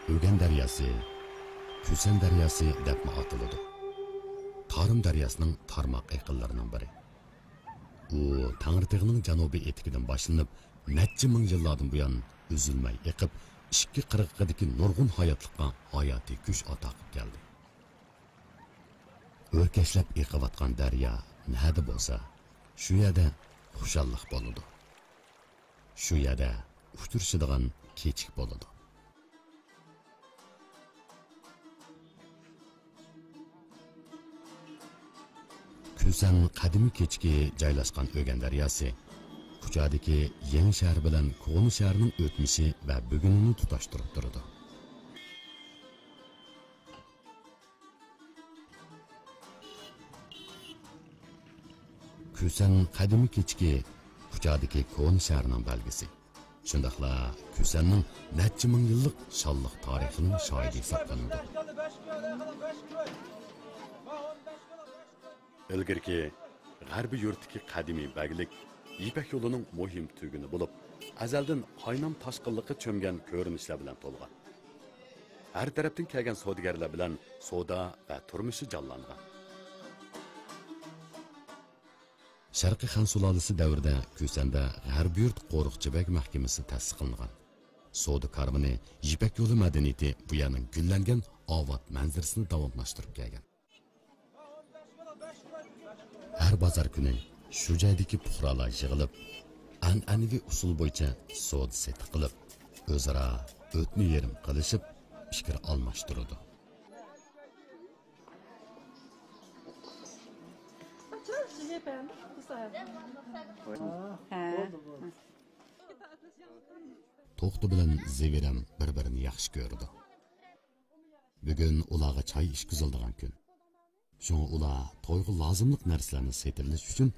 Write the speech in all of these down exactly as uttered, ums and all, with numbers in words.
ئۆگەن دەرياسى، كۈسەن دەرياسى دەپمۇ ئاتىلىدۇ. تارىم دەرياسىنىڭ تارماق ئېقىنلىرىنىڭ بىرى. ئۇ تەڭرىتېغىنىڭ جەنۇبىي ئېتىكىدىن باشلىنىپ، نەچچە مىڭ يىللاردىن بۇيان ئۈزۈلمەي ئېقىپ، ئىككى قىرغىقىدىكى نۇرغۇن ھاياتلىققا ھاياتىي كۈچ ئاتا قىلىپ كەلدى. ئۆركەشلەپ ئېقىۋاتقان دەريا نەدە بولسا، شۇ يەردە خۇشاللىق بولىدۇ. شۇ يەردە ئۇچرىشىدىغان كېچىك بولىدۇ. كۈسەن قەدىمىي كېچىكى جايلاشقان ئۆگەن دەرياسى كۇچادىكى يېڭى شەھەر بىلەن كونا شەھەرنىڭ ئۆتمۈشى ۋە بۈگۈنىنى تۇتاشتۇرۇپ تۇرىدۇ. كۈسەن قەدىمىي كېچىكى كۇچادىكى كونا شەھەرنىڭ بەلگىسى. شۇنداقلا كۈسەننىڭ نەچچە مىڭ يىللىق شانلىق تارىخىنىڭ شاھىدى ھېسابلىنىدۇ. ئىلگىرىكى غەربىي يۇرتتىكى قەدىمىي بەگلىك يىپەك يولىنىڭ مۇھىم تۈگۈنى بولۇپ، ئەزەلدىن قاينام تاشقىنلىققا چۆمگەن كۆرۈنۈشلەر بىلەن تولغان. ھەر تەرەپتىن كەلگەن سودىگەرلەر بىلەن سودا ۋە تۇرمۇشى جانلانغان. شەرقىي خەن سۇلالىسى دەۋرىدە كۈسەندە غەربىي يۇرت قورۇقچى بەگ مەھكىمىسى تەسىس قىلىنغان. سودا كارۋىنى، يىپەك يولى مەدەنىيىتى بۇ يەرنىڭ گۈللەنگەن ئاۋات مەنزىرىسىنى داۋاملاشتۇرۇپ كەلگەن. ھەر بازار كۈنى شۇ جايدىكى پۇقرالار يىغىلىپ، ئەنئەنىۋى ئۇسۇل بويىچە سودا سېتىق قىلىپ، ئۆزئارا ئۆتنە يېرىم قىلىشىپ، پىكىر ئالماشتۇرىدۇ. توختى بىلەن زېۋېرەم بىر-بىرىنى ياخشى كۆرىدۇ. بۈگۈن ئۇلارغا چاي ئىچكۈزۈلىدىغان كۈن. شۇڭا ئۇلار تويغا لازىملىق نەرسىلەرنى سېتىۋېلىش ئۈچۈن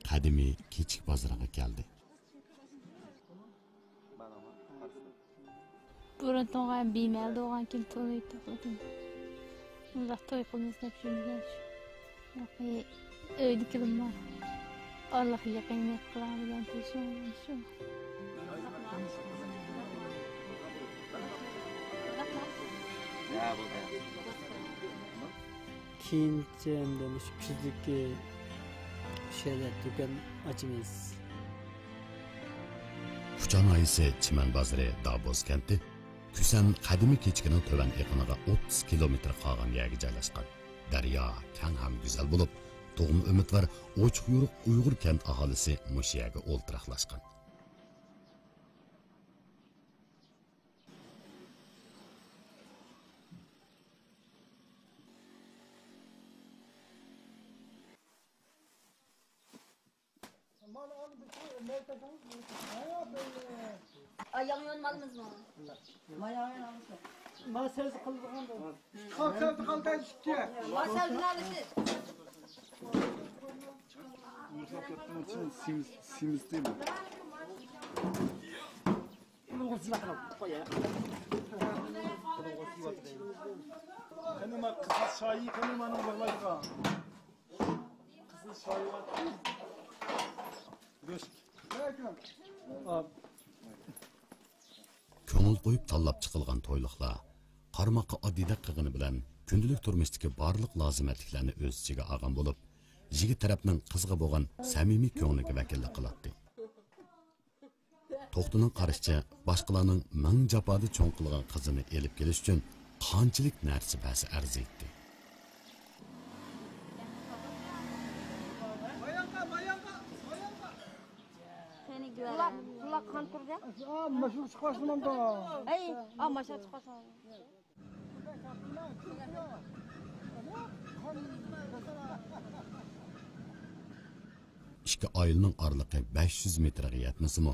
قەدىمىي كېچىك بازىرىغا كەلدى. بۇرۇن تۇغان بىمەلدە بولغانكىن توي توقلىدىم. ئۇنداق توي قىلمىسا دەپ يۈرمىگەن شۇ. ئۆيدىكىلىمۇ ئارىلىق يېقىنلىق قىلالىگەن شۇ. كېيىنچە ئەمدى مۇشۇ كۈزلۈككە شۇ يەردە دۇكان ئاچىمىز. كۇچا ناھىيەسى چىمەن بازىرى دابوز كەنتى كۈسەن قەدىمىي كېچىكىنىڭ تۆۋەن ئېقىنىغا ئوتتۇز كىلومېتىر قالغان يەرگە جايلاشقان. دەريا كەڭ ھەم گۈزەل بولۇپ، تۇغما ئۈمىدۋار ئوچۇق يورۇق ئۇيغۇر كەنت ئاھالىسى مۇشۇ يەرگە ئولتۇراقلاشقان. ئاياغ يۇيۇن مالىمىزمۇ؟ ما سەۋزە قىلىدىغان بۇ. قالسا قالدى ئىككى. ما سەۋزىنى ئالىسىز. سېمىز، سېمىز دەيمەن. قېنى ما قىزىل شايى، قېنى مانا يىغلايدىغان. قىزىل شايى. گۆشك. كۆڭۈل قويۇپ تاللاپ چىقىلغان تويلۇقلار قارىماققا ئاددىيدەك قىلغىنى بىلەن، كۈندىلىك تۇرمۇشتىكى بارلىق لازىمەتلىكلەرنى ئۆز ئىچىگە ئالغان بولۇپ، يىگىت تەرەپنىڭ قىزغا بولغان سەمىمىي كۆڭلىگە ۋەكىللىك قىلاتتى. توختىنىڭ قارىشىچە، باشقىلارنىڭ مىڭ جاپادا چوڭ قىلغان قىزىنى ئېلىپ كېلىش ئۈچۈن قانچىلىك نەرسە بەرسە ئەرزىيتتى. قېنى گۈلەر، بۇلار قان تۇردى. ماشىنا چىقىۋاتسىمامدا. ھەي، ئا، ماشىنا چىقىۋاتسىمامدا. ئىككى ئائىلىنىڭ ئارىلىقى بەش يۈز مېتىرغا يەتمىسىمۇ،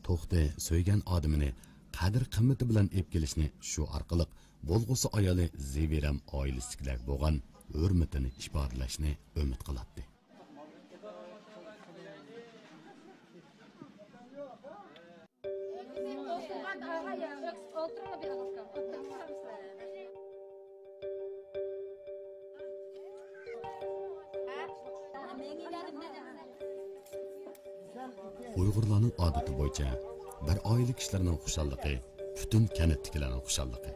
توختى سۆيگەن ئادىمىنى قەدىر-قىممىتى بىلەن ئېلىپ كېلىشنى شۇ ئارقىلىق بولغۇسى ئايالى زېۋېرەم ئائىلىسىدىكىلەرگە بولغان ھۆرمىتىنى ئىپادىلەشنى ئۈمىد قىلاتتى. ئۇيغۇرلارنىڭ ئادىتى بويىچە، بىر ئائىلە كىشىلىرىنىڭ خۇشاللىقى پۈتۈن كەنتتىكىلەرنىڭ خۇشاللىقى.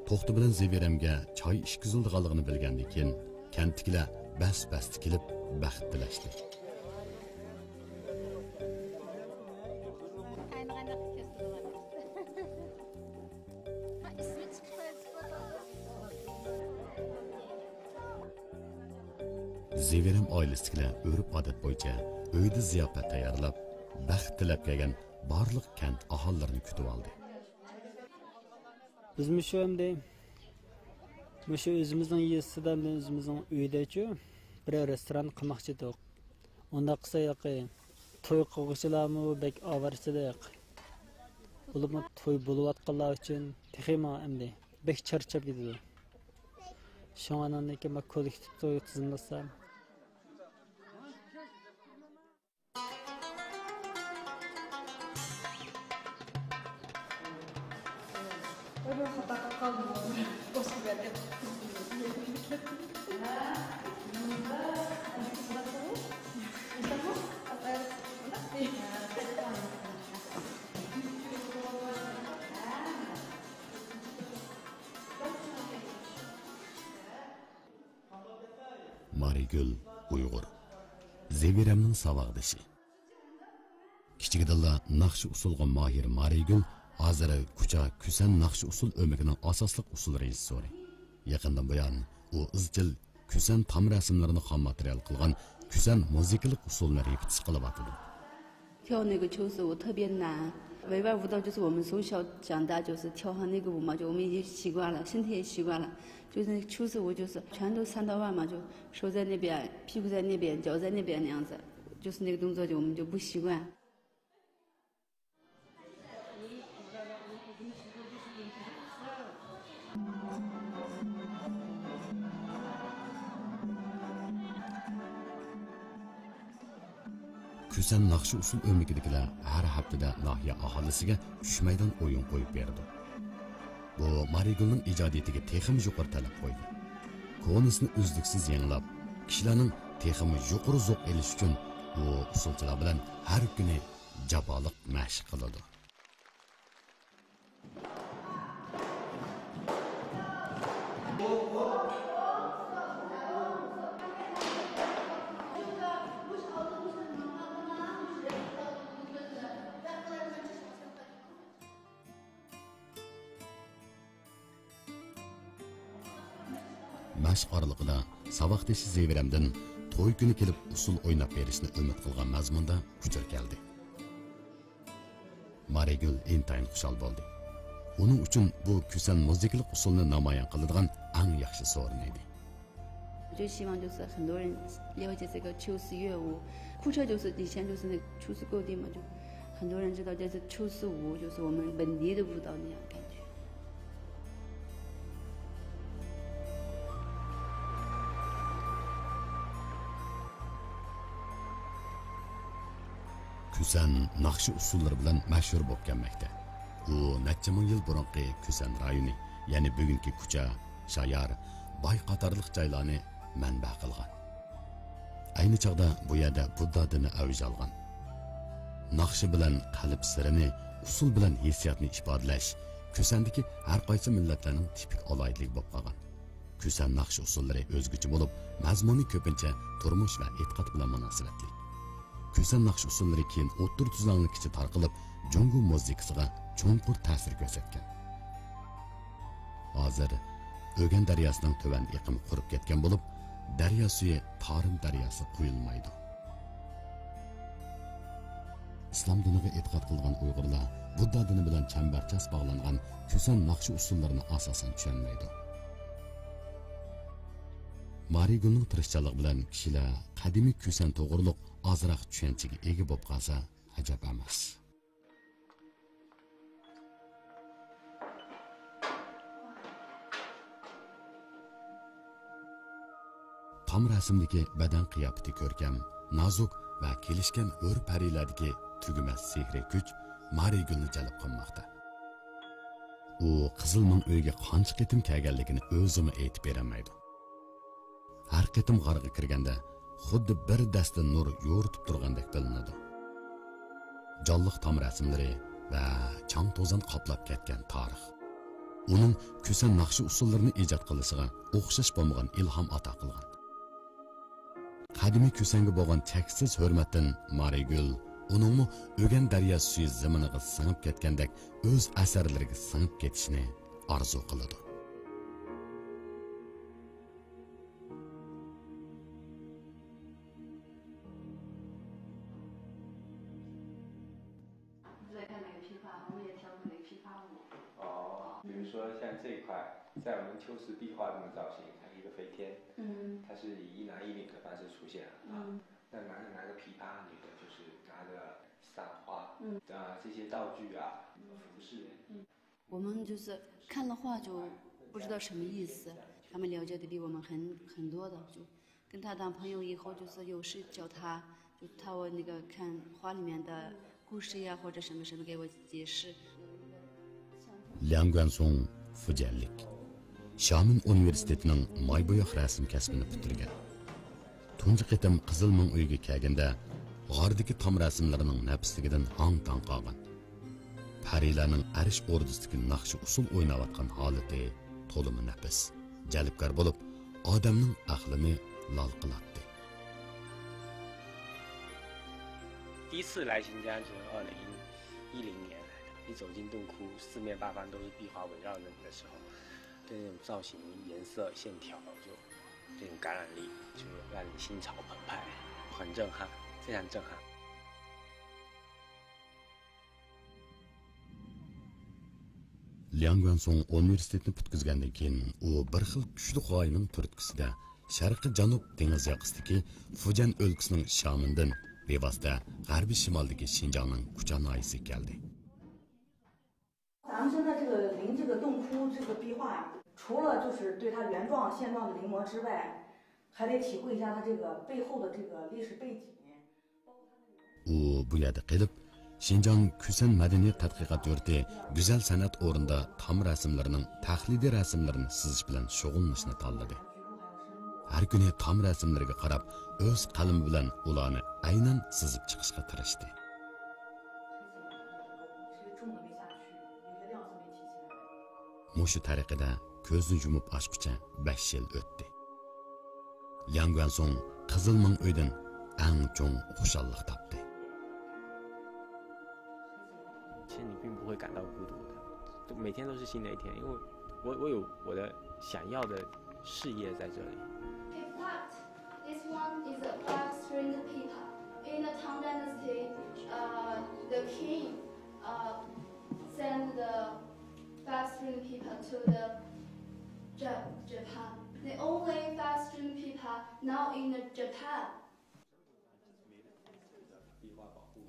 توختى بىلەن زېۋېرەمگە چاي ئىچكۈزۈلىدىغانلىقىنى بىلگەندىن كېيىن، كەنتتىكىلەر بەس-بەستە كېلىپ بەخت تىلەشتى. زېۋېرەم ئائىلىسىدىكىلەر ئۆرپ-ئادەت بويىچە ئۆيدە زىياپەت تەييارلاپ، بەخت تىلەپ كەلگەن بارلىق كەنت ئاھالىلىرىنى كۈتۈۋالدى. بىز مۇشۇ ئەمدى، مۇشۇ ئۆزىمىزنىڭ يېزىسىدا، ئۆزىمىزنىڭ ئۆيىدىچۇ بىرەر رېستوران قىلماقچى ئىدۇق. ئۇنداق قىلسا ياقى، توي قىلغۇچىلارمۇ بەك ئاۋارىچىلىق. بولۇپمۇ توي بولۇۋاتقانلار ئۈچۈن تېخىمۇ ئەمدى بەك چارچاپ كېتىدۇ. شۇڭا ئاناندىن كېيىن مانا كوللېكتىپ توي تىزىملىسام. مارىگۈل ئۇيغۇر. زېۋېرەمنىڭ ساۋاقدىشى. كىچىكىدىنلا ناخشا-ئۇسسۇلغا ماھىر مارىگۈل ھازىر كۇچا كۈسەن ناخشا-ئۇسسۇل ئۆمىكىنىڭ ئاساسلىق ئۇسسۇل رېژىسسورى. يېقىندىن بۇيان ئۇ ئىزچىل كۈسەن تام رەسىملىرىنى خام ماتېرىيال قىلغان كۈسەن مۇزىكىلىق ئۇسسۇلنى رېپېتىتسىيە قىلىۋاتىدۇ. 跳那个秋色舞特别难，维吾尔舞蹈就是我们从小长大就是跳上那个舞嘛，就我们已经习惯了，身体也习惯了。就是那个秋色舞就是全都三到万嘛，就手在那边，屁股在那边，脚在那边那样子，就是那个动作就我们就不习惯。 كۈسەن ناخشا-ئۇسسۇل ئۆمىكىدىكىلەر ھەر ھەپتىدە ناھىيە ئاھالىسىگە ئۈچ مەيدان ئويۇن قويۇپ بېرىدۇ. بۇ مارىگۈلنىڭ ئىجادىيىتىگە تېخىمۇ يۇقىرى تەلەپ قويدى. كونىسىنى ئۈزلۈكسىز يېڭىلاپ، كىشىلەرنىڭ تېخىمۇ يۇقىرى زوق ئېلىشى ئۈچۈن ئۇ ئۇسسۇلچىلار بىلەن ھەر كۈنى جاپالىق مەشىق قىلىدۇ. مەشىق ئارىلىقىدا ساۋاقدىشى زېۋېرەمدىن توي كۈنى كېلىپ ئۇسسۇل ئويناپ بېرىشنى ئۈمىد قىلغان مەزمۇندا ئۇچۇر كەلدى. مارىگۈل ئىنتايىن خۇشال بولدى. ئۇنىڭ ئۈچۈن بۇ كۈسەن مۇزىكىلىق ئۇسسۇلنى نامايان قىلىدىغان ئەڭ ياخشى سورۇن ئىدى. 就希望就是很多人了解这个秋色乐舞，库车就是以前就是那个秋色购地嘛，就很多人知道这是秋色舞，就是我们本地的舞蹈那样感觉。 كۈسەن ناخشا ئۇسسۇللىرى بىلەن مەشھۇر بولۇپ كەلمەكتە. ئۇ نەچچە مىڭ يىل بۇرۇنقى كۈسەن رايونى، يەنى بۈگۈنكى كۇچا، شايار، باي قاتارلىق جايلارنى مەنبە قىلغان. ئەينى چاغدا بۇ يەردە بۇددا دىنى ئەۋج ئالغان. ناخشا بىلەن قەلب سىرىنى، ئۇسسۇل بىلەن ھېسسىياتنى ئىپادىلەش كۈسەندىكى ھەر قايسى مىللەتلەرنىڭ تىپىك ئالاھىدىلىكى بولۇپ قالغان. كۈسەن ناخشا ئۇسسۇللىرى ئۆزگىچە بولۇپ، مەزمۇنى كۆپىنچە تۇرمۇش ۋە ئېتىقاد بىلەن مۇناسىۋەتلىك. كۈسەن ناخشا ئۇسسۇللىرى كېيىن ئوتتۇرا تۈزلەڭلىككىچە تارقىلىپ، جۇڭگو مۇزىكىسىغا چوڭقۇر تەسىر كۆرسەتكەن. ھازىر ئۆگەن دەرياسىنىڭ تۆۋەن ئېقىمى قۇرۇپ كەتكەن بولۇپ، دەريا سۈيى تارىم دەرياسىغا قۇيۇلمايدۇ. ئىسلام دىنىغا ئېتىقاد قىلغان ئۇيغۇرلار بۇددا دىنى بىلەن چەمبەرچاس باغلانغان كۈسەن ناخشا ئۇسسۇللىرىنى ئاساسەن چۈشەنمەيدۇ. مارىگۈلنىڭ تىرىشچانلىقى بىلەن كىشىلەر قەدىمىي كۈسەن توغرۇلۇق ئازراق چۈشەنچىگە ئىگە بولۇپ قالسا ئەجەب ئەمەس. تام رەسىمدىكى بەدەن قىياپىتى كۆركەم، نازۇك ۋە كېلىشكەن ھۆر پەرىلەردىكى تۈگىمەس سېھرىي كۈچ مارىگۈلنى جەلپ قىلماقتا. ئۇ قىزىل مىڭ ئۆيگە قانچە قېتىم كەلگەنلىكىنى ئۆزىمۇ ئېيتىپ بېرەلمەيدۇ. ھەر قېتىم غارغا كىرگەندە، خۇددى بىر دەستە نۇر يورۇتۇپ تۇرغاندەك بىلىنىدۇ. جانلىق تام رەسىملىرى ۋە چاڭ-توزان قاپلاپ كەتكەن تارىخ. ئۇنىڭ كۈسەن ناخشا ئۇسسۇللىرىنى ئىجاد قىلىشىغا ئوخشاش بولمىغان ئىلھام ئاتا قىلغان. قەدىمىي كۈسەنگە بولغان چەكسىز ھۆرمەتتىن مارىگۈل ئۇنىڭمۇ ئۆگەن دەريا سۈيى زېمىنىغا سىڭىپ كەتكەندەك ئۆز ئەسەرلىرىگە سىڭىپ كېتىشنى ئارزۇ قىلىدۇ. 在看哪个琵琶，我们也跳过哪个琵琶舞。哦，比如说像这一块，在我们秋瓷壁画中的造型，它是一个飞天，嗯，它是以一男一女的方式出现了啊。嗯，那拿着拿着琵琶，女的就是拿着撒花，嗯，啊，这些道具啊，服饰，嗯，我们就是看了画就不知道什么意思，他们了解的比我们很很多的，就跟他当朋友以后，就是有事叫他，就他我那个看画里面的故事呀或者什么什么给我解释。 لياڭ گۇەنسۇڭ فۇجيەنلىك. شيامېن ئۇنىۋېرسىتېتىنىڭ ماي بوياق رەسىم كەسپىنى پۈتتۈرگەن. تۇنجى قېتىم قىزىل مىڭ ئۆيگە كەلگەندە، غاردىكى تام رەسىملىرىنىڭ نەپىسلىكىدىن ھاڭ-تاڭ قالغان. پەرىلەرنىڭ ئەرش ئوردىسىدىكى ناخشا ئۇسسۇل ئويناۋاتقان ھالىتى تولىمۇ نەپىس، جەلپكار بولۇپ، ئادەمنىڭ ئەقلىنى لال قىلاتتى. 第一次来新疆是二零一零年来的，一走进洞窟，四面八方都是壁画围绕着你的时候，对那种造型、颜色、线条，就这种感染力，就让你心潮澎湃，很震撼，非常震撼。 لياڭ گۇەنسۇڭ ئۇنىۋېرسىتېتنى پۈتكۈزگەندىن كېيىن، ئۇ بىر خىل كۈچلۈك غايىنىڭ تۈرتكىسىدە شەرقىي جەنۇب دېڭىز ياقىسىدىكى فۇجيەن ئۆلكىسىنىڭ شيامېندىن بىۋاسىتە غەربىي شىمالدىكى شىنجاڭنىڭ كۇچا ناھىيەسىگە كەلدى. 咱们现在这个临这个洞窟这个壁画呀，除了就是对它原状现状的临摹之外，还得体会一下它这个背后的这个历史背景。 ئۇ بۇ يەردە قېلىپ، شىنجاڭ كۈسەن مەدەنىيەت تەتقىقات يۇرتى گۈزەل سەنئەت ئورنىدا تام رەسىملىرىنىڭ تەقلىدىي رەسىملىرىنى سىزىش بىلەن شۇغۇللىنىشنى تاللىدى. ھەر كۈنى تام رەسىملىرىگە قاراپ، ئۆز قەلىمى بىلەن ئۇلارنى ئەينەن سىزىپ چىقىشقا تىرىشتى. مۇشۇ تەرىقىدە كۆزنى يۇمۇپ ئاچقۇچە بەش يىل ئۆتتى. لياڭ گۇەنسۇڭ قىزىل مىڭ ئۆيدىن ئەڭ چوڭ خۇشاللىق تاپتى. 其实你并不会感到孤独的，每天都是新的一天，因为我我有我的想要的事业在这里。 In fact, this one is a five-stringed pipa. In the Tang Dynasty, uh, the king uh, sent the five-stringed pipa to the Ja- Japan. The only five-stringed pipa now in the Japan.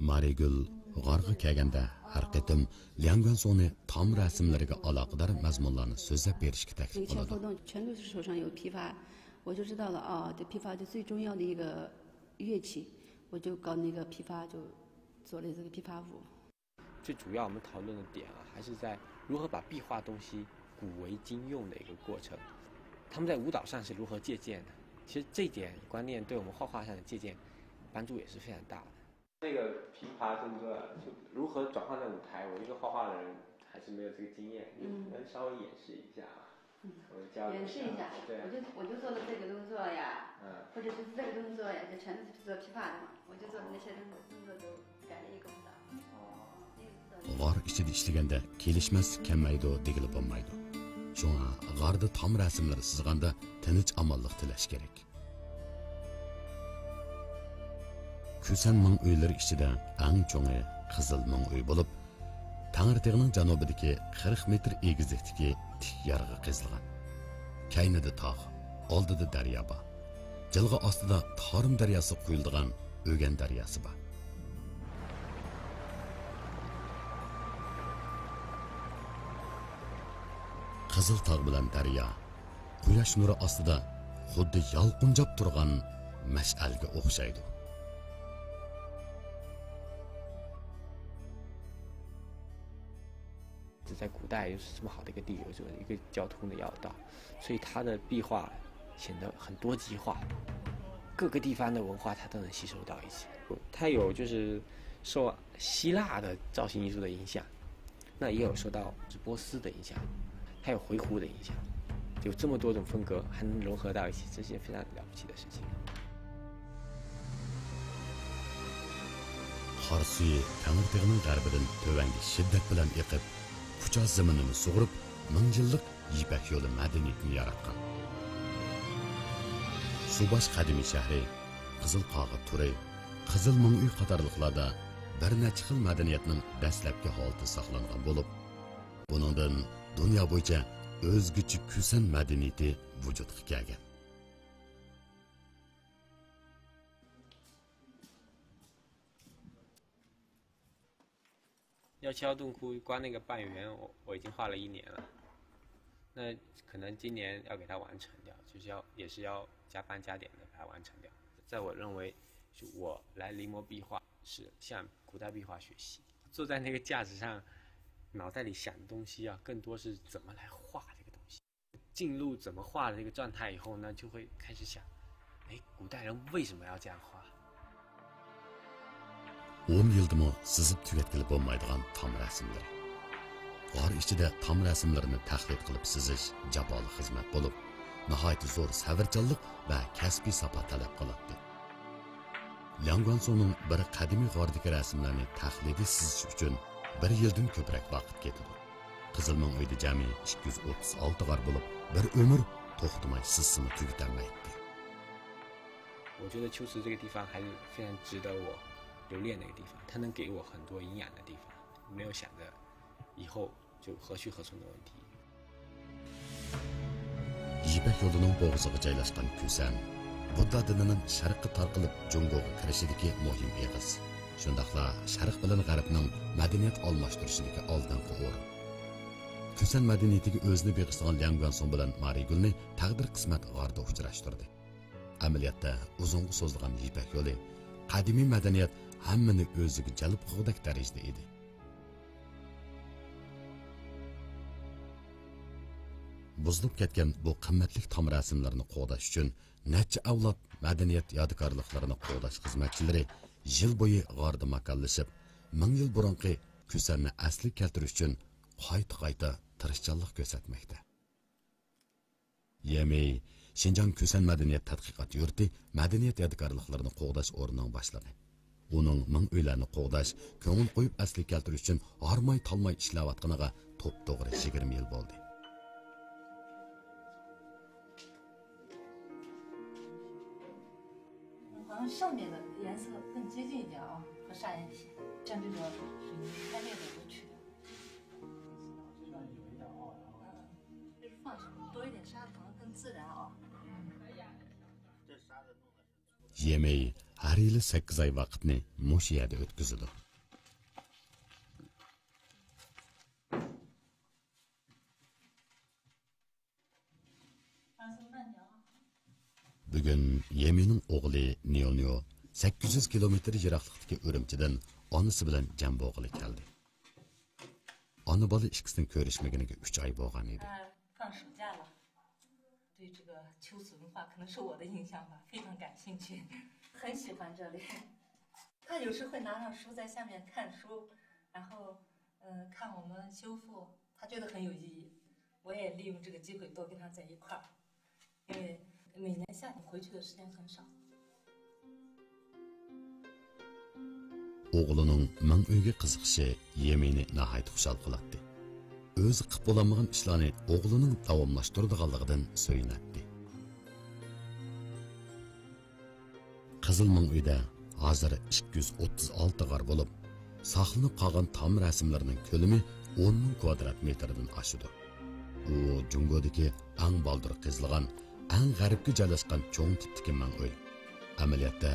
مارىگۈل غارغا كەلگەندە ھەر قېتىم لياڭ گۇەنسۇڭنى تام رەسىملىرىگە ئالاقىدار مەزمۇنلارنى سۆزلەپ بېرىشكە تەكلىپ 以前活 قىلىدۇ. 动全都是手上有琵琶，我就知道了啊，这琵琶是最重要的一个乐器，我就搞那个琵琶，就做了这个琵琶舞。 最主要我们讨论的点啊，还是在如何把壁画东西古为今用的一个过程。他们在舞蹈上是如何借鉴的？其实这一点观念对我们画画上的借鉴帮助也是非常大的。这个琵琶动作就如何转换在舞台，我一个画画的人还是没有这个经验，能稍微演示一下啊？我们教演示一下，对啊我就我就做了这个动作呀，嗯，或者是这个动作呀，就全是做琵琶的嘛，我就做的那些动作动作都改了一个舞蹈。 غار ئىچىدە ئىشلىگەندە كېلىشمەسلىك كەلمەيدۇ دېگىلى بولمايدۇ. شۇڭا غاردا تام رەسىملىرى سىزغاندا تىنچ ئامانلىق تىلەش كېرەك. كۈسەن مىڭ ئۆيلىرى ئىچىدە ئەڭ چوڭى قىزىل مىڭ ئۆي بولۇپ، تەڭرىتېغىنىڭ جەنۇبىدىكى قىرىق مېتىر ئېگىزلىكتىكى تىك يارغا قېزىلغان. كەينىدە تاغ، ئالدىدا دەريا بار. جىلغا ئاستىدا تارىم دەرياسى قۇيۇلىدىغان ئۆگەن دەرياسى بار. قىزىل تاغ بىلەن دەريا قۇياش نۇرى ئاستىدا خۇددى يالقۇنجاپ تۇرغان مەشئەلگە ئوخشايدۇ. 这在古代又是这么好的一个地理位置，一个交通的要道，所以它的壁画显得很多极化，各个地方的文化它都能吸收到一起。它有就是受希腊的造型艺术的影响，那也有受到波斯的影响。还有回鹘的影响，有这么多种风格还能融合到一起，这是非常了不起的事情。 قار سۈيى تەڭرىتېغىنىڭ غەربىدىن تۆۋەنگە شىددەت بىلەن ئېقىپ، كۇچا زېمىنىنى سۇغۇرۇپ، مىڭ يىللىق يىپەك يولى مەدەنىيىتىنى ياراتقان. سۇباش قەدىمىي شەھىرى، قىزىل قاغا تورى، قىزىل مىڭ ئۆي قاتارلىقلاردا بىر نەچچە خىل مەدەنىيەتنىڭ دەسلەپكى ھالىتى ساقلانغان بولۇپ، بۇنىڭدىن دۇنيا بويىچە ئۆزگىچە كۈسەن مەدەنىيىتى ۋۇجۇدقا كەلگەن. 要敲洞窟，光那个半圆，我我已经画了一年了，那可能今年要给它完成掉，就是要也是要加班加点的把它完成掉。在我认为，就我来临摹壁画是向古代壁画学习，坐在那个架子上，脑袋里想的东西啊，更多是怎么来画这个东西。 进入怎么画的这个状态以后呢，就会开始想，哎，古代人为什么要这样画？ ئون يىلدىمۇ سىزىپ تۈگەتكىلى بولمايدىغان تام رەسىملىرى. غار ئىچىدە تام رەسىملىرىنى تەقلىد قىلىپ سىزىش جاپالىق خىزمەت بولۇپ، ناھايىتى زور سەۋرچانلىق ۋە كەسپىي ساپا تەلەپ قىلاتتى. لياڭ گۇەنسۇنىڭ بىر قەدىمىي غاردىكى رەسىملەرنى تەقلىدىي سىزىش ئۈچۈن بىر يىلدىن كۆپرەك ۋاقىت كېتىدۇ. قىزىل مىڭ ئۆيدە جەمئىي ئىككى يۈز ئوتتۇز ئالتە غار بولۇپ، بىر ئۆمۈر توختىماي سىزسىمۇ تۈگىتەلمەيتتى. 我觉得秋瓷这个地方还是非常值得我留恋的一个地方，它能给我很多营养的地方，没有想着以后就何去何从的问题。 يىپەك يولىنىڭ بوغۇزىغا جايلاشقان كۈسەن بۇددا دىنىنىڭ شەرققە تارقىلىپ جۇڭگوغا كىرىشىدىكى مۇھىم ئېغىز، شۇنداقلا شەرق بىلەن غەربنىڭ مەدەنىيەت ئالماشتۇرۇشىدىكى ئالدىنقى ئورۇن. كۈسەن مەدەنىيىتىگە ئۆزىنى بېغىشلىغان لياڭ گۇەنسۇڭ بىلەن مارى گۈلنى تەقدىر قىسمەت غاردا ئۇچراشتۇردى. ئەمەلىيەتتە ئۇزۇنغا سوزۇلغان يىپەك يولى، قەدىمىي مەدەنىيەت ھەممىنى ئۆزىگە جەلپ قىلغۇدەك دەرىجىدە ئىدى. بۇزۇلۇپ كەتكەن بۇ قىممەتلىك تام رەسىملىرىنى قوغداش ئۈچۈن نەچچە ئەۋلاد مەدەنىيەت يادىكارلىقلىرىنى قوغداش خىزمەتچىلىرى يىل بويى غاردا ماكانلىشىپ، مىڭ يىل بۇرۇنقى كۈسەننى ئەسلىگە كەلتۈرۈش ئۈچۈن قايتا-قايتا تىرىشچانلىق كۆرسەتمەكتە. يېمېي، شىنجاڭ كۈسەن مەدەنىيەت تەتقىقات يۇرتى مەدەنىيەت يادىكارلىقلىرىنى قوغداش ئورنىنىڭ باشلىقى. ئۇنىڭ مىڭ ئۆيلەرنى قوغداش، كۆڭۈل قويۇپ ئەسلىگە كەلتۈرۈش ئۈچۈن ھارماي-تالماي ئىشلەۋاتقىنىغا توپتوغرا يىگىرمە يىل بولدى. 好像上面的颜色更接近一点啊，和上眼皮，像这种水泥开裂的都去掉。嗯，就是放多一点沙子，可能更自然啊。 يېمېي ھەر يىلى سەككىز ئاي ۋاقىتنى مۇشۇ يەردە ئۆتكۈزىدۇ. بۈگۈن يېمىنىڭ ئوغلى نيونيو سەككىز يۈز كىلومېتىر يىراقلىقتىكى ئۈرۈمچىدىن ئانىسى بىلەن جەم بولغىلى كەلدى. ئانا-بالا ئىككىسىنىڭ كۆرۈشمىگىنىگە ئۈچ ئاي بولغان ئىدى. 放暑假了，对这个秋瓷文化可能受我的影响吧，非常感兴趣，很喜欢这里。他有时会拿上书在下面看书，然后，呃，看我们修复，他觉得很有意义。我也利用这个机会多跟他在一块儿，因为每年夏天回去的时间很少。 ئوغلىنىڭ مىڭ ئۆيگە قىزىقىشى يېمىنى ناھايىتى خۇشال قىلاتتى. ئۆزى قىلىپ بولالمىغان ئىشلارنى ئوغلىنىڭ داۋاملاشتۇرىدىغانلىقىدىن سۆيۈنەتتى. قىزىل مىڭ ئۆيدە ھازىر ئىككى يۈز ئوتتۇز ئالتە غار بولۇپ، ساقلىنىپ قالغان تام رەسىملىرىنىڭ كۆلىمى ئون مىڭ كۋادرات مېتىردىن ئاشىدۇ. ئۇ جۇڭگودىكى ئەڭ بالدۇر قېزىلغان، ئەڭ غەربكە جايلاشقان چوڭ تىپتىكى مىڭ ئۆي. ئەمەلىيەتتە،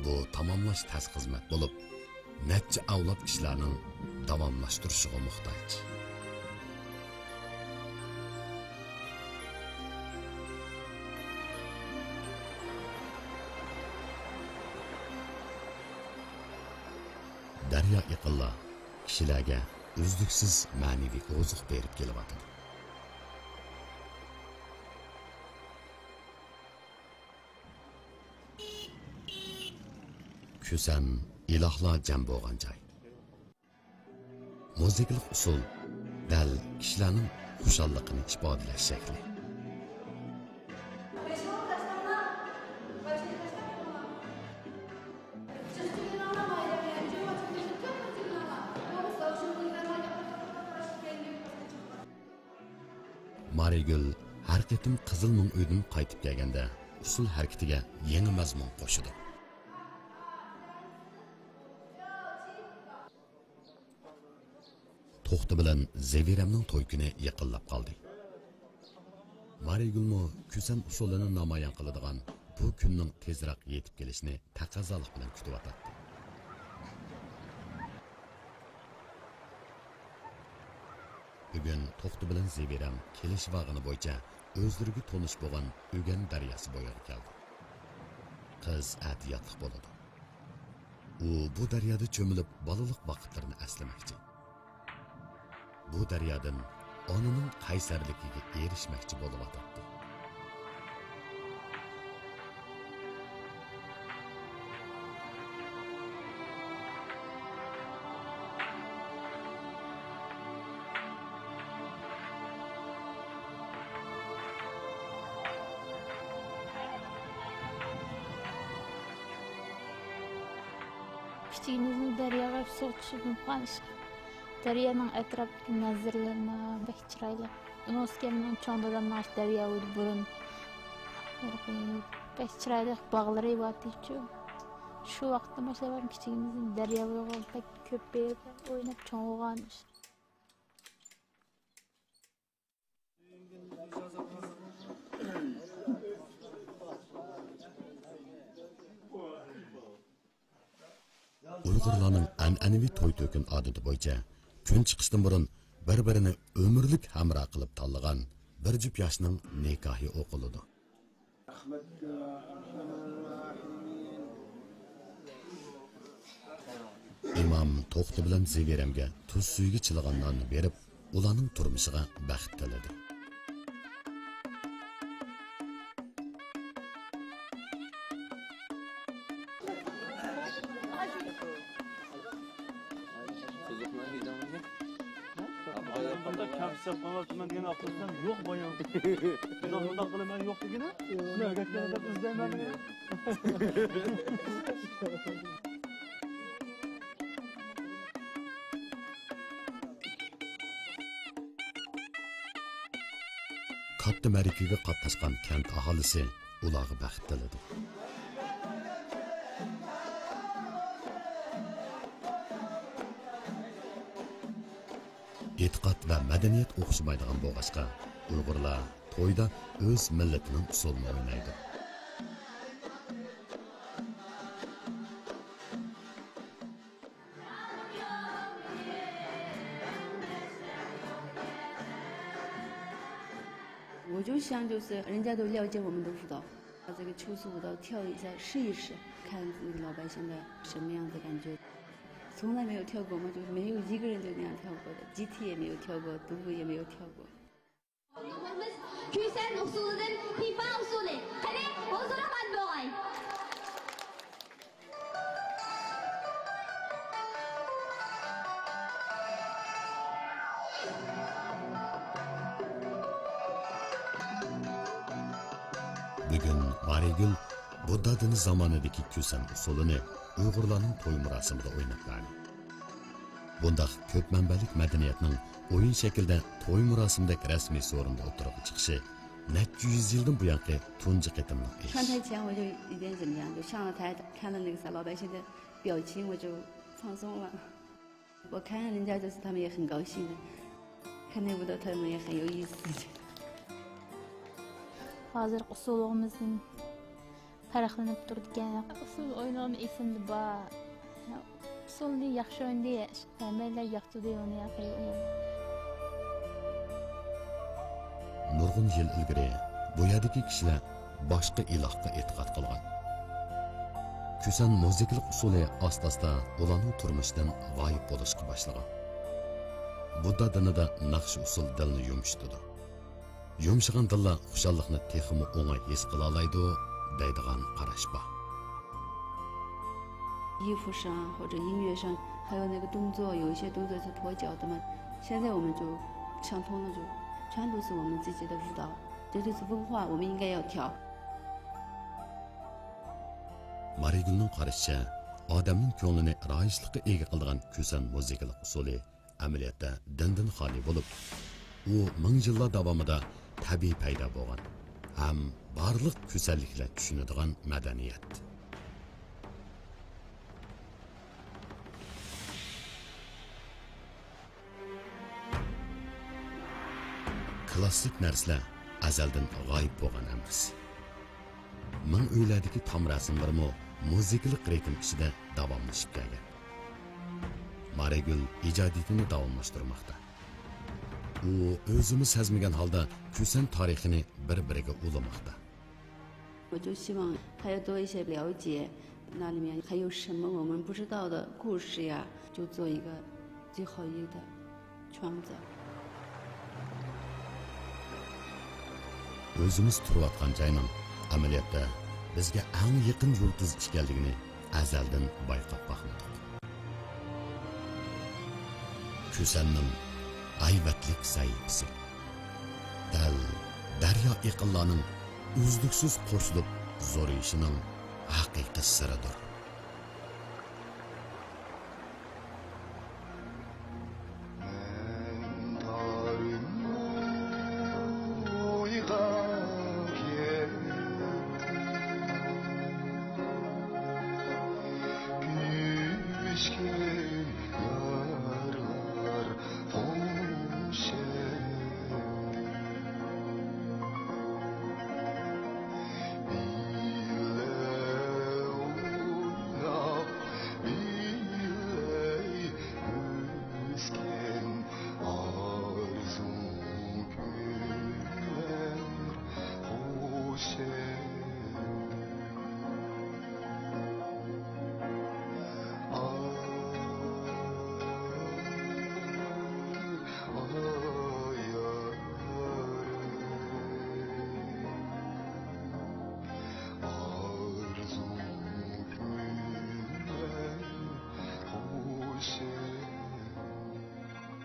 بۇ تاماملاش تەس خىزمەت بولۇپ، نەچچە ئەۋلاد كىشىلەرنىڭ داۋاملاشتۇرۇشىغا موھتاج. دەريا ئېقىنلار كىشىلەرگە ئۈزلۈكسىز مەنىۋى ئوزۇق بېرىپ كېلىۋاتىدۇ. كۈسەن ئىلاھلار جەم بولغان جاي. مۇزىكىلىق ئۇسۇل دەل كىشىلەرنىڭ خۇشاللىقىنى ئىپادىلەش شەكلى. مارىگۈل ھەر قېتىم قىزىل مىڭ ئۆيدىن قايتىپ كەلگەندە، ئۇسسۇل ھەرىكىتىگە يېڭى مەزمۇن قوشىدۇ. توختى بىلەن زېۋېرەمنىڭ توي كۈنى يېقىنلاپ قالدى. مارىگۈلمۇ كۈسەن ئۇسسۇلىنى نامايان قىلىدىغان بۇ كۈننىڭ تېزراق يېتىپ كېلىشىنى تەقەززالىق بىلەن كۈتۈۋاتاتتى. بۈگۈن توختى بىلەن زېۋېرەم كېلىشىۋالغىنى بويىچە ئۆزلىرىگە تونۇش بولغان ئۆگەن دەرياسى بويىغا كەلدى. قىز ئەتە ياتلىق بولىدۇ. ئۇ بۇ دەريادا چۆمۈلۈپ بالىلىق ۋاقىتلىرىنى ئەسلىمەكچى. بۇ دەريادىن ئانىنىڭ قەيسەرلىكىگە ئېرىشمەكچى بولۇۋاتاتتى. كىچىكىمىزدىن دەرياغا سۇغا چۈشۈپ قالغان ئىش. دەريانىڭ ئەتراپىدىكى مەنزىرىلىرىمۇ بەك چىرايلىق. ئۇنىڭ ئۈستىگە مېنىڭ چوڭ دادامنىڭ ئاشۇ دەريا بويىدا بۇرۇن بەك چىرايلىق باغلىرى بارتىچۇ. شۇ ۋاقىتتىن باشلاپ كىچىكىمىزدىن دەريا بويىغا بەك كۆپ بېرىپ ئويناپ چوڭ بولغان. ئۇيغۇرلارنىڭ ئەنئەنىۋى توي-تۆكۈن ئادىتى بويىچە كۈن چىقىشتىن بۇرۇن بىر-بىرىنى ئۆمۈرلۈك ھەمراھ قىلىپ تاللىغان بىر جۈپ ياشنىڭ نىكاھى ئوقۇلىدۇ. ئىمام توختى بىلەن زېۋېرەمگە تۇز سۈيىگە چىلىغان ناننى بېرىپ، ئۇلارنىڭ تۇرمۇشىغا بەخت تىلىدى. بۇنداق كەم ئىشلەپ قويماپتىمەن دېگەن ئاپتوبۇسلار يوق بايام. بۇنداق، بۇنداق قىلىمەن يوق دېگىنە. شۇنداق ئەگەشكەندە دەپ ئىزدەيمەن دېگەن. كاتتا مەرىكىگە قاتناشقان كەنت ئاھالىسى ئۇلارغا بەخت تىلىدى. ئېتىقاد ۋە مەدەنىيەت ئوخشىمايدىغان بولغاچقا، ئۇيغۇرلار تويدا ئۆز مىللىتىنىڭ ئۇسسۇلىنى ئوينايدۇ. 我就想就是人家都了解我们的舞蹈，把这个秋俗舞蹈跳一下试一试，看那个老百姓的什么样子感觉。从来没有跳过嘛，就是没有一个人就那样跳过的，集体也没有跳过，独舞也没有跳过。 كۈسەن ئۇسسۇلىدىن پىپا ئۇسسۇلى. قېنى، ھۇزۇرۇڭلارنى بوغاي. بۈگۈن مارىگۈل بۇددا دىنى زامانىدىكى كۈسەن ئۇسسۇلىنى ئۇيغۇرلارنىڭ توي مۇراسىمىدا ئويناپ بەردى. بۇنداق كۆپ مەنبەلىك مەدەنىيەتنىڭ ئويۇن شەكلىدە توي مۇراسىمىدەك رەسمىي سورۇندا ئوتتۇرىغا چىقىشى نەچچە يۈز يىلدىن بۇيانقى تۇنجى قېتىملىق ئىش. 上台前我就一点紧张，就上了台，看了那个老百姓的表情，我就放松了。我看人家就是他们也很高兴的，看那舞蹈他们也很有意思。 ھازىرقى ئۇسسۇلىمىزدىن پەرقلىنىپ تۇرىدىكەن. ئۇسسۇل ئوينىغىنى ئېسىمدە بار. ئۇسسۇلنى ياخشى ئوينىدى، ھەممەيلەن ياقتۇردى ئۇنى. نۇرغۇن يىل ئىلگىرى بۇ يەردىكى كىشىلەر باشقا ئىلاھقا ئېتىقاد قىلغان. كۈسەن مۇزىكىلىق ئۇسسۇلى ئاستا-ئاستا ئۇلارنىڭ تۇرمۇشىدىن غايىب بولۇشقا باشلىغان. بۇددا دىنىدا ناخشا ئۇسسۇل دىلنى يۇمشىتىدۇ. يۇمشىغان دىللار خۇشاللىقنى تېخىمۇ ئوڭاي ھېس قىلالايدۇ، دەيدىغان قاراش بار. 衣服上或者音乐上，还有那个动作，有一些动作是脱节的嘛。现在我们就相通了，就全都是我们自己的舞蹈，这就是文化，我们应该要跳。 مارىگۈلنىڭ قارىشىچە، ئادەمنىڭ كۆڭلىنى رايىشلىققا ئىگە قىلىدىغان كۈسەن مۇزىكىلىق ئۇسۇلى ئەمەلىيەتتە دىندىن خالىي بولۇپ، ئۇ مىڭ يىللار داۋامىدا تەبىئىي پەيدا بولغان ھەم بارلىق كۈسەنلىكلەر چۈشىنىدىغان مەدەنىيەت. كلاسسىك نەرسىلەر ئەزەلدىن غايىب بولغان ئەمەس. مىڭ ئۆيلەردىكى تام رەسىملىرىمۇ مۇزىكىلىق رىتىم ئىچىدە داۋاملىشىپ كەلگەن. مارىگۈل ئىجادىيىتىنى داۋاملاشتۇرماقتا. ئۇ ئۆزىمۇ سەزمىگەن ھالدا كۈسەن تارىخىنى بىر-بىرىگە ئۇلىماقتا. 我就希望他要多一些了解，那里面还有什么我们不知道的故事呀，就做一个最后一个创造。 ئۆزىمىز تۇرۇۋاتقان جاينىڭ ئەمەلىيەتتە بىزگە ئەڭ يېقىن يۇلتۇز ئىكەنلىكىنى ئەزەلدىن بايقاپ باقمىدۇق. كۈسەننىڭ ھەيۋەتلىك سەھىپىسى دەل دەريا ئېقىنلارنىڭ ئۈزلۈكسىز قوشۇلۇپ زورىيىشىنىڭ ھەقىقىي سىرىدۇر.